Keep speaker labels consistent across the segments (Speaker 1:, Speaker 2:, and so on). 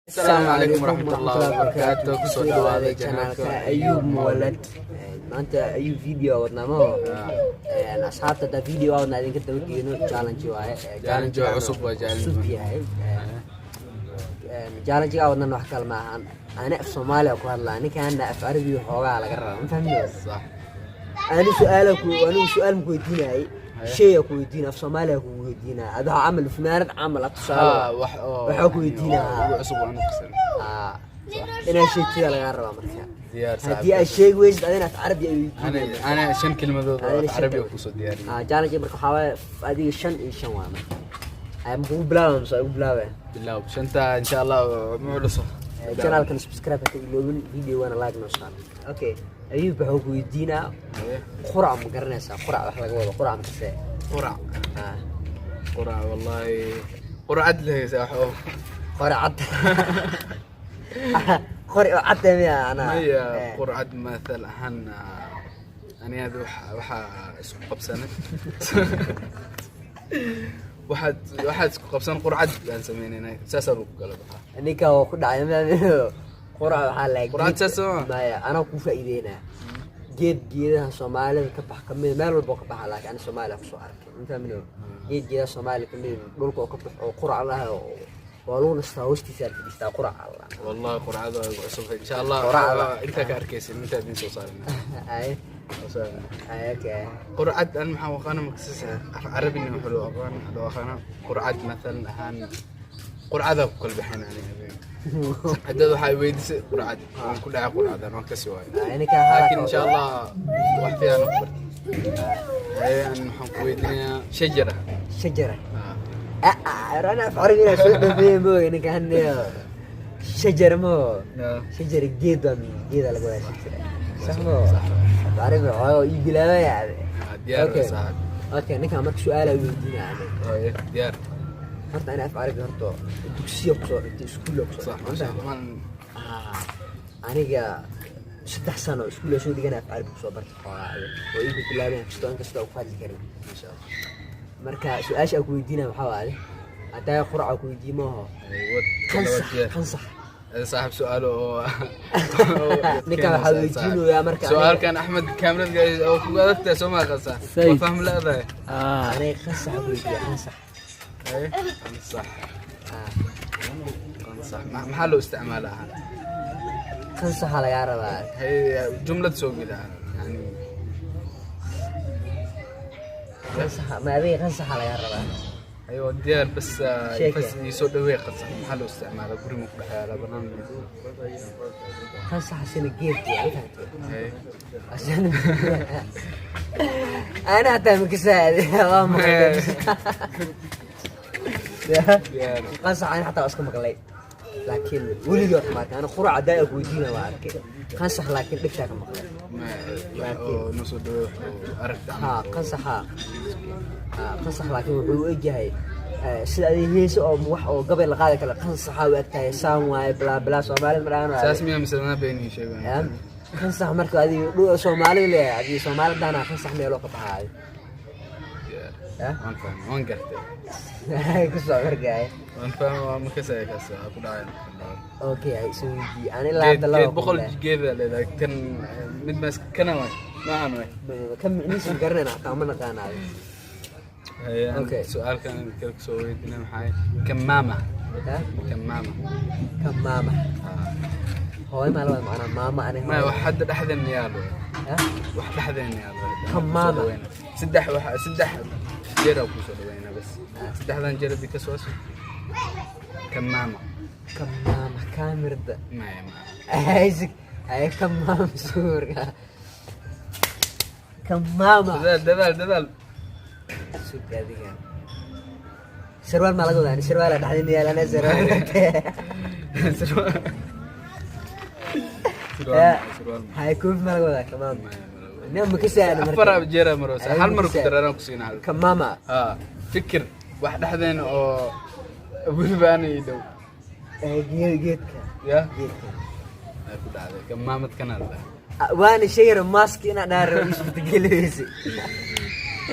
Speaker 1: Asalaamu calaykum waraxmatullaahi wabarakaatu. Kusoo dhawaada channelka
Speaker 2: Ayuub Muwalad. Maanta Ayuub video wadnaa maho. Asxaabta, haddaa video wadnaa idinka daba geeno, challenge waaye.
Speaker 1: Challenge waa cusub, waa challenge.
Speaker 2: Cusub yahay. Challenge-ga wadnana wax kale ma ahan, ani af Soomaaliya ku hadlaa, ninkaana af Carabiga xoogaa laga rabaa, ma fahmi?
Speaker 1: Sax.
Speaker 2: Ani su'aala ku, anigu su'aal ma ku weydiinayay, shay ku weydiinaa, af Soomaaliya ku weydiinaa, adoo camal funaanad camal ah, tusaale.
Speaker 1: Wax oo
Speaker 2: waxaa ku weydiinaa.
Speaker 1: Ugu cusub oo anu.
Speaker 2: Inaad sheegtida lagaa rabaa marka.
Speaker 1: Diyaar.
Speaker 2: Haddii aad sheegi weysid, adina af Carabi ay
Speaker 1: ana
Speaker 2: weydiinaya.
Speaker 1: Ana shan kelmadood oo
Speaker 2: Adina
Speaker 1: af Carabi
Speaker 2: shan
Speaker 1: kusoo diyaariyay.
Speaker 2: Challenge marka waxaa waaye adiga 5 iyo 5 waa marka. Ay ma kugu bilaaba mise ay ugu bilaabeen?
Speaker 1: Bilaab shanta, insha Allah ma culuso.
Speaker 2: Channelkan subscribe ha ka iloobin, videowana like noo saar. Okay, Ayuub, waxuu ku weydiinaa qurac. Ma garanaysaa qurac wax laga wado? Qurac makasee?
Speaker 1: Qurac? Qurac, wallahi quracad lehaysa wax oo
Speaker 2: Qori cad, qori oo cad miya anaa?
Speaker 1: Maya, qurcad mathal ahaan ani aad waxa isku qabsanay, waxaad isku qabsan, qurcad baan sameynaynay, saasaa lagu kala baxaa.
Speaker 2: Ninka waa ku dhacay, ma qurac waxaa lahaa.
Speaker 1: Quracad saas oo ma?
Speaker 2: Maya, anaa ku faa'iideynaa. Geed geedaha Soomaalida ka bax kamid, meel walba oo ka baxa, laakiin ani Soomaaliya kusoo arkay, ma fahmino? Geed geedaha Soomaaliya kamid, dhulka oo ka bax oo qurac laha oo waa lagu nastaa, hoostiisa la fadhiistaa, qurac alla.
Speaker 1: Wallahi qurcada waa igu cusub, insha Allah.
Speaker 2: Quracda.
Speaker 1: Intaa ka arkaysin, intaa idin soo saarina.
Speaker 2: Ay ay, okay.
Speaker 1: Qurcad an maxaa aqaana makasas af Carabina wuxuu loo aqaana qurcad mathalan ahaan, qurcada ku kala baxayn. Aniga haddaad waxaa i weydiisay qurcad, waan ku dhacay qurcadan, waan kasi waayay.
Speaker 2: Ay, ninka
Speaker 1: laakiin insha Allah wax fiican ku bartay. Haye, an waxaan ku weydiinayaa shajara.
Speaker 2: Shajara? Ana af Carabi inaa soo dhameeye mooga. Ninka haniyo shajara mo. Shajara geed waa, geeda laga wadaa shajara, sax mo? Af Carabi xoogaa ii bilaabaya.
Speaker 1: Diyaar.
Speaker 2: Okay.
Speaker 1: Saaxib.
Speaker 2: Okay, ninkan marka su-aala weydiinaya aniga.
Speaker 1: Haye, diyaar.
Speaker 2: Horta ana af Carabi horta dugsiya kusoo dhigtay, iskuulla kusoo
Speaker 1: sax
Speaker 2: dhigtay.
Speaker 1: Masha Allah.
Speaker 2: Aniga 3 sano iskuulla soo dhigana, af Carabi kusoo bartay xoogaa oo iigu bilaabaya kastoo, inkastoo ku hadli karin.
Speaker 1: Masha Allah.
Speaker 2: Marka su-aasha aan ku weydiinaya waxaa waaye, haddaa quraca ku weydiiyo maaho?
Speaker 1: Wad.
Speaker 2: Qansax.
Speaker 1: Diyaar.
Speaker 2: Qansax.
Speaker 1: Saaxib, su'aalo oo
Speaker 2: Ninkan waxaa weydiinayaa marka
Speaker 1: su'aalkan Axmed kaamirad oo kugu adagtahay soo ma qasa
Speaker 3: Sayid.
Speaker 1: waa fahmi la'dahay.
Speaker 2: Aniga qansax ku weydiiya, qansax.
Speaker 1: Haye, qansax. Qansax maxaa loo isticmaalaa?
Speaker 2: Qansaxa lagaa rabaa.
Speaker 1: Haye, jumlad soo geli yani.
Speaker 2: Qansaxa ma adiga qansaxa lagaa rabaa.
Speaker 1: Ayo, diyaar bas.
Speaker 2: Sheeke.
Speaker 1: Bas soo dhaweey, qansax maxaa loo isticmaalaa? Guri ma ku dhex yaala banaan?
Speaker 2: Qansaxa sina geed waa, ma fahamtay?
Speaker 1: Haye.
Speaker 2: Ana hataa makasaad waa maqlay.
Speaker 1: Diyaar.
Speaker 2: Qansax ana xataa waa iska maqlay, laakiin weligii wax ma arkin. Ana quraca daa ku weydiina waa arkay, qansax laakiin dhigtaa ka maqlay.
Speaker 1: Ma wax oo noo soo dhaweey, wax oo aragta.
Speaker 2: Ha, qansaxa, ha, qansax laakiin wuxuu u egyahay sida adiga heese oo wax oo gabay la qaadi kale, qansaxa u egtahay, saan waaye, bilaa bilaa Soomaalida ma dhahan.
Speaker 1: Saas miyaa mise ma beenii sheegan?
Speaker 2: Qansax marka adiga Soomaalida leeyahay, adiga Soomaalida daana qansax meeloo ka baxaayo.
Speaker 1: Diyaar.
Speaker 2: Ya?
Speaker 1: Waan fahmay, waan gartay.
Speaker 2: Ku soo markaay.
Speaker 1: Waan fahmay, waa makasaya kaas waa ku dhacay.
Speaker 2: Okay, ay soo weydii ani ilaa
Speaker 1: geed
Speaker 2: hadda laba
Speaker 1: geed 100
Speaker 2: kun.
Speaker 1: Geeda leedahay kan mid mas kana waay noocan waay.
Speaker 2: Ka micnihiisa ma garanayna xataa, ma naqaanaayo.
Speaker 1: Haye.
Speaker 2: Okay.
Speaker 1: Su-aalkan kale kusoo weydiina maxaa kamaama?
Speaker 2: Ha?
Speaker 1: Kamaama.
Speaker 2: Kamaama? Hooyo maa la wada macnaa maama ani?
Speaker 1: Ma wax hadda dhexdeena yaalo.
Speaker 2: Ha?
Speaker 1: Wax dhexdeena yaalo.
Speaker 2: Kamaama.
Speaker 1: Saddex, wax saddex jeer aa kusoo dhaweynaa bas, saddexdan jeer haddii ka soo kamaama.
Speaker 2: Kamaama kaamirda.
Speaker 1: Maya, maya.
Speaker 2: Isaac ay kamaama suurka kamaama.
Speaker 1: Dadaal, dadaal, dadaal.
Speaker 2: Sug adiga, sarwaal maa laga wadaa? Ani sarwaala dhexdeena yaalana, sarwaal.
Speaker 1: Surwaal.
Speaker 2: Ya.
Speaker 1: Surwaal.
Speaker 2: Hay, koofi maa laga wadaa kamaama? Nin ma ka saana marka.
Speaker 1: Afar jeer aa maroosa, hal mar ku
Speaker 2: Ay,
Speaker 1: dararaan ku siinaa hal.
Speaker 2: Kamaama.
Speaker 1: Ha, fikir wax dhexdeena oo weliba ana ii dhow.
Speaker 2: Geed, geedka.
Speaker 1: Ya.
Speaker 2: Geedka.
Speaker 1: Ay ku dhacday kamaamad kana la.
Speaker 2: Waana sheegara maski inaa dhaaro ii suurtagelinaysa.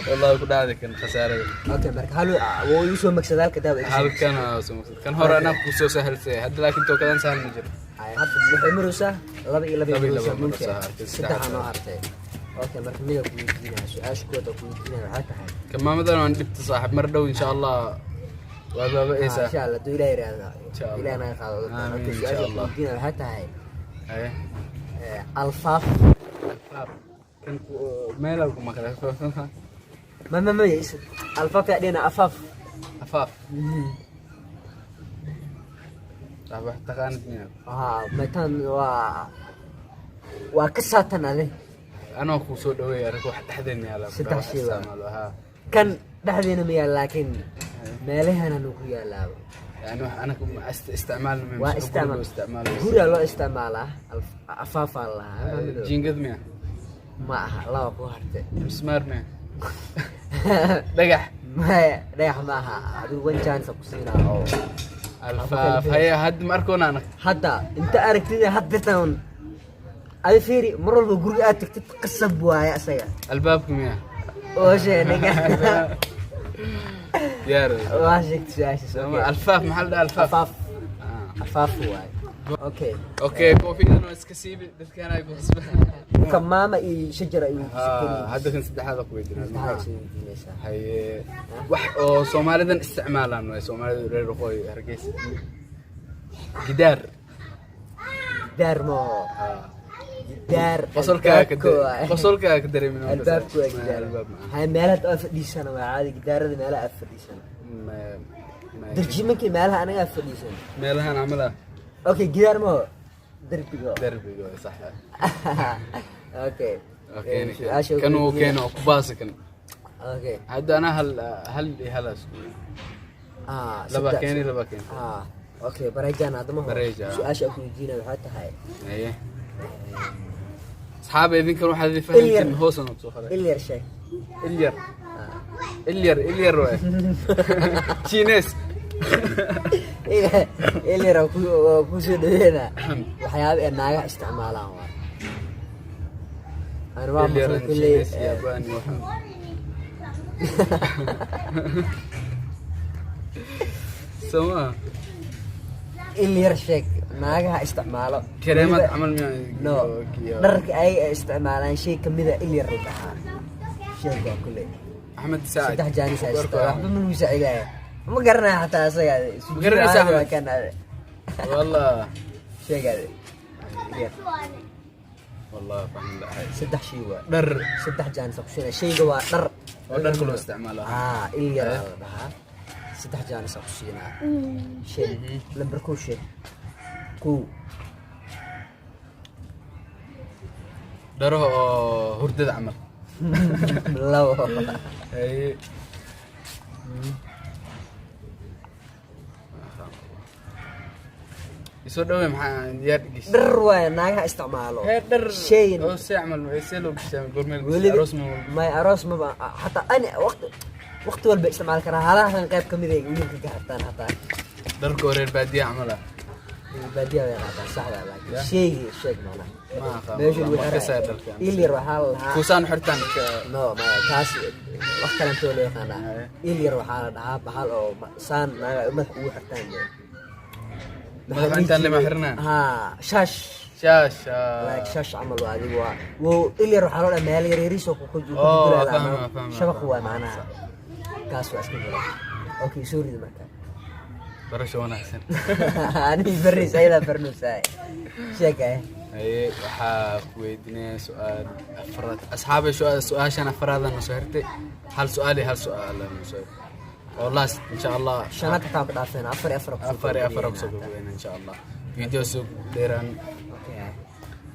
Speaker 1: Wallahi ku dhacday kan khasaarada.
Speaker 2: Okay, marka hal wuu igu soo magsaday halka daaba igu soo
Speaker 1: Halkan aa soo maqsad. Kan hore anaa kusoo sahalsay hadda, laakiin tookadan sahal ma jiro.
Speaker 2: Hay, hadda waxay maraysaa 2-2.
Speaker 1: 2-2
Speaker 2: maraysaa mulka.
Speaker 1: Maraysaa, halka
Speaker 2: saddex
Speaker 1: saddexaad.
Speaker 2: Noo hartay. Okay, marka mida ku weydiinaya, su-aasha kuwada ku weydiinaya waxay tahay
Speaker 1: Kamaamadan waan dhibta saaxib, mar dhow insha Allah waa baaba-eysaa.
Speaker 2: Insha Allah, hadduu Ilaah yiraahdo.
Speaker 1: Insha Allah.
Speaker 2: Ilaah naga qaado.
Speaker 1: Aamin,
Speaker 2: Okay,
Speaker 1: insha
Speaker 2: su-aasha ku
Speaker 1: Allah.
Speaker 2: weydiinaya waxay tahay
Speaker 1: Haye.
Speaker 2: Alfaaf.
Speaker 1: Alfaaf kan meelaa ku maqlay.
Speaker 2: Ma alfaaf yaa dhihina afaaf.
Speaker 1: Afaaf. Saaxib, wax taqaanid miyaa?
Speaker 2: Haa, matan waa ka saatan ade.
Speaker 1: Anoo kuu soo dhaweeya arag wax dhexdeena yaala.
Speaker 2: Saddex
Speaker 1: wax
Speaker 2: shay waa.
Speaker 1: Isticmaalo haa.
Speaker 2: Kan dhexdeena ma yaal, laakiin meelahananu ku yaalaaba.
Speaker 1: Yani wax anaga ma isticmaalna
Speaker 2: Waa
Speaker 1: guriga
Speaker 2: isticmaal.
Speaker 1: Loo isticmaalo.
Speaker 2: Guriga loo isticmaalaa, afaafaa lahaa.
Speaker 1: Jiingad miya?
Speaker 2: Ma aha, laba ku hartay.
Speaker 1: Mismaar miya? Dhagax?
Speaker 2: Maya, dhagax ma aha. Adigu one chance ku siinaa oo
Speaker 1: Alfaaf, haye, hadda ma arkoona anaga.
Speaker 2: Hadda inta aragtida hadda tan adi fiiri, mar walba guriga aad tagtid qasab waaye asaga.
Speaker 1: Albaabka miya?
Speaker 2: Oo sheegay.
Speaker 1: Diyaar.
Speaker 2: Waa sheegtay su-aashaas.
Speaker 1: Sama.
Speaker 2: Okay.
Speaker 1: Alfaaf maxaa la dhahaa alfaaf?
Speaker 2: Afaaf.
Speaker 1: Ah.
Speaker 2: Afaaf waaye, okay.
Speaker 1: Okay, koofiyadan waa iska siibi, dadkaan ay ku khasbaan.
Speaker 2: Kamaama iyo shajara iyo
Speaker 1: Ha, hadda kan saddexaad ku weydiinaa.
Speaker 2: Saddexaad soo weydiinaysaa.
Speaker 1: Haye, wax oo Soomaalidan isticmaalaan waay, Soomaalida reer waqooyi Hargeysa, gidaar.
Speaker 2: Gidaar ma
Speaker 1: Ha.
Speaker 2: gidaar.
Speaker 1: Qosolkaa ka
Speaker 2: Albaabka waaye.
Speaker 1: Qosolkaa ka dareemin.
Speaker 2: Albaabku waa gidaar.
Speaker 1: Albaab ma aha.
Speaker 2: Hay, meelaha aad fadhiisana waa caadi, gidaarada meelaha aad fadhiisana. Darjimankii meelaha anaga aad fadhiisana.
Speaker 1: Meelahan camal ah.
Speaker 2: Okay, gidaar ma darbiga.
Speaker 1: Darbiga waay, sax.
Speaker 2: Okay.
Speaker 1: Okay.
Speaker 2: Su-aasha
Speaker 1: kan uu
Speaker 2: weydiina.
Speaker 1: Keeno oo ku baasa kan.
Speaker 2: Okay.
Speaker 1: Hadda anaa hal hal iyo hal isku
Speaker 2: Ah,
Speaker 1: laba
Speaker 2: saddex-
Speaker 1: keeni, laba keeni.
Speaker 2: Ah, okay, bareejaan hadda ma
Speaker 1: Bareeja.
Speaker 2: Su-aasha aan ku weydiinaya waxay tahay
Speaker 1: Haye asxaaba, idinkan waxaad idin fahantiin hoosan oo soo qoray.
Speaker 2: Il yar sheeg.
Speaker 1: Ilyar.
Speaker 2: Ah.
Speaker 1: Ilyar, ilyar waay, Chinese.
Speaker 2: Il yar oo ku soo dhaweynaa, waxyaaba ee naagaha isticmaalaan waay. Ani waa
Speaker 1: Ilyar
Speaker 2: maqlay
Speaker 1: and
Speaker 2: kulley.
Speaker 1: Chinese, Yabani, waxaan soo
Speaker 2: Il yar sheeg naagaha isticmaalo.
Speaker 1: Kareemad
Speaker 2: Weliba-
Speaker 1: camal miyaa?
Speaker 2: No, dharka ay isticmaalaan shay kamida il yar la dhahaa, sheeg waa kulley.
Speaker 1: Axmed Saacid.
Speaker 2: Saddex jaanis
Speaker 1: Ku
Speaker 2: haysta.
Speaker 1: arko.
Speaker 2: Waxba ma lagu saacidaya, ma garanaya xataa asaga.
Speaker 1: Ma garanaysa, Axmed?
Speaker 2: Kan
Speaker 1: Wallah.
Speaker 2: sheegaade yar.
Speaker 1: Wallah fahmi lahay.
Speaker 2: Saddex shay waa.
Speaker 1: Dhar.
Speaker 2: Saddex jaanis ku siinaya, shayga waa dhar.
Speaker 1: Oo dharka loo isticmaalo.
Speaker 2: Aa, il yar aa la dhahaa, saddex jaanis ku siinaa. Sheeg lambar kow, sheeg kow.
Speaker 1: Dharaha oo hurdada camal.
Speaker 2: Labo.
Speaker 1: Haye, isoo dhawe, maxaa diyaar dhigis?
Speaker 2: Dhar waay naagaha isticmaalo.
Speaker 1: Hee, dhar.
Speaker 2: Shay.
Speaker 1: Oo see camal see loo gashaa gormeel?
Speaker 2: Weliba
Speaker 1: aroos ma?
Speaker 2: May, aroos maba xataa, ani waqti walba isticmaali karaa, halahan qayb kamid ay wiilka ka xirtaan xataa.
Speaker 1: Dharka oo reer baadiya camal ah.
Speaker 2: Baadiyaha way qaataan, sax waa, laakiin
Speaker 1: Ya.
Speaker 2: sheygi sheeg macnaha
Speaker 1: Ma aqaan.
Speaker 2: Meesha lagu
Speaker 1: Ma
Speaker 2: xirayo.
Speaker 1: kasaya dharka.
Speaker 2: Il yar waxaa la dhahaa
Speaker 1: kuusaan xirtaan
Speaker 2: No, maya, taas wax kalentoo loo yaqaanaa.
Speaker 1: Haye.
Speaker 2: Il yar waxaa la dhahaa bahal oo saan naaga ay madaxa ugu xirtaan dee.
Speaker 1: Madaxa intaan lama xirnaan?
Speaker 2: Haa, shaash.
Speaker 1: Shaasha.
Speaker 2: Like shaash camal waa, adigu waa wo il yar waxaa loo dhahaa meel yar yariis oo ku
Speaker 1: Oh,
Speaker 2: jira.
Speaker 1: fahma, fahma,
Speaker 2: Shabaq
Speaker 1: fahma.
Speaker 2: waa macnaha, kaas waa iska jira. Okay, soo ridi marka.
Speaker 1: Barasho wanaagsan.
Speaker 2: Ani barris ayadaa barnuusaay sheegay.
Speaker 1: Haye, waxaa ku weydiinaya su-aal afraad asxaabay, su-aashan afraadana soo xirtay, hal su-aal iyo hal su-aal ana soo xirtay oo last insha Allah.
Speaker 2: Shanaad xataa ku dhaafeen, 4 iyo 4 kusoo
Speaker 1: 4 iyo 4 kusoo
Speaker 2: gabagabeynaa.
Speaker 1: gabagabeyna insha Allah, video soo dheeraan.
Speaker 2: Okay.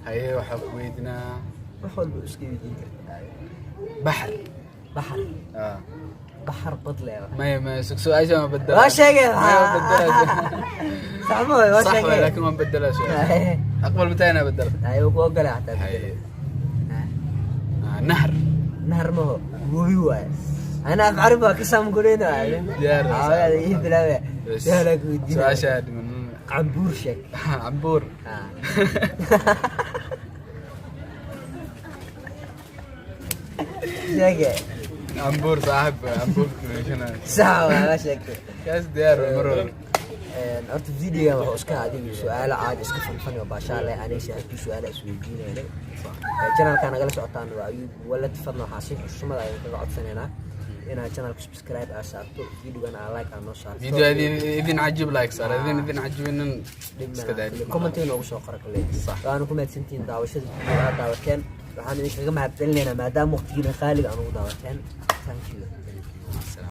Speaker 1: Haye, waxaa ku weydiinaa
Speaker 2: Wax walba iska weydiin kartaa.
Speaker 1: Baxar.
Speaker 2: Baxar?
Speaker 1: Ah.
Speaker 2: Baxar bad leewa.
Speaker 1: Maya, maya, su-aasha ma bedela.
Speaker 2: Waa sheegay.
Speaker 1: Maya, ma bedela.
Speaker 2: Sax ma waa?
Speaker 1: Sax waay.
Speaker 2: Sheegay.
Speaker 1: Laakiin waan bedelaa su-aasha, aqbal mataa inaa bedela?
Speaker 2: Ay, ku ogolaa xataa.
Speaker 1: Haye.
Speaker 2: Bedelo.
Speaker 1: Ah, nahar.
Speaker 2: Nahar maho, webi waaye. Ana af carabi waa ka saamgureyna.
Speaker 1: Diyaar.
Speaker 2: Ii bilaabe.
Speaker 1: Bas.
Speaker 2: Su-aala ku weydiinaya.
Speaker 1: Su-aasha dhiman.
Speaker 2: Cambuur sheeg.
Speaker 1: Cambuur.
Speaker 2: Ah. Sheege.
Speaker 1: Cambuur saaxib, cambuurka meeshanaya.
Speaker 2: Sax waa, ma sheegtay.
Speaker 1: Kaas diyaar waa mar walba.
Speaker 2: Horta videogan wuxuu iska adiga su-aalo caadi, iska fanfani oo baashaale, aniga saaxiibkii su-aala isweydiinaynay. Channelka nagala socotaan waa Ayuub Walad. Fadlan, waxaa si xushmada ayaan kaga codsanaynaa inaad channelka subscribe aa saarto, videogan aa like aa noo saarto.
Speaker 1: Video idin cajib, like saar. Idin cajibinin, iska daa.
Speaker 2: Comment noogu soo qora kale. Waana ku mahadsantihiin daawashada video aad daawateen. Waxaan idinkaga mahadcelinaynaa maadaama waqtigiina qaaliga aan ugu daawateen. Thank you.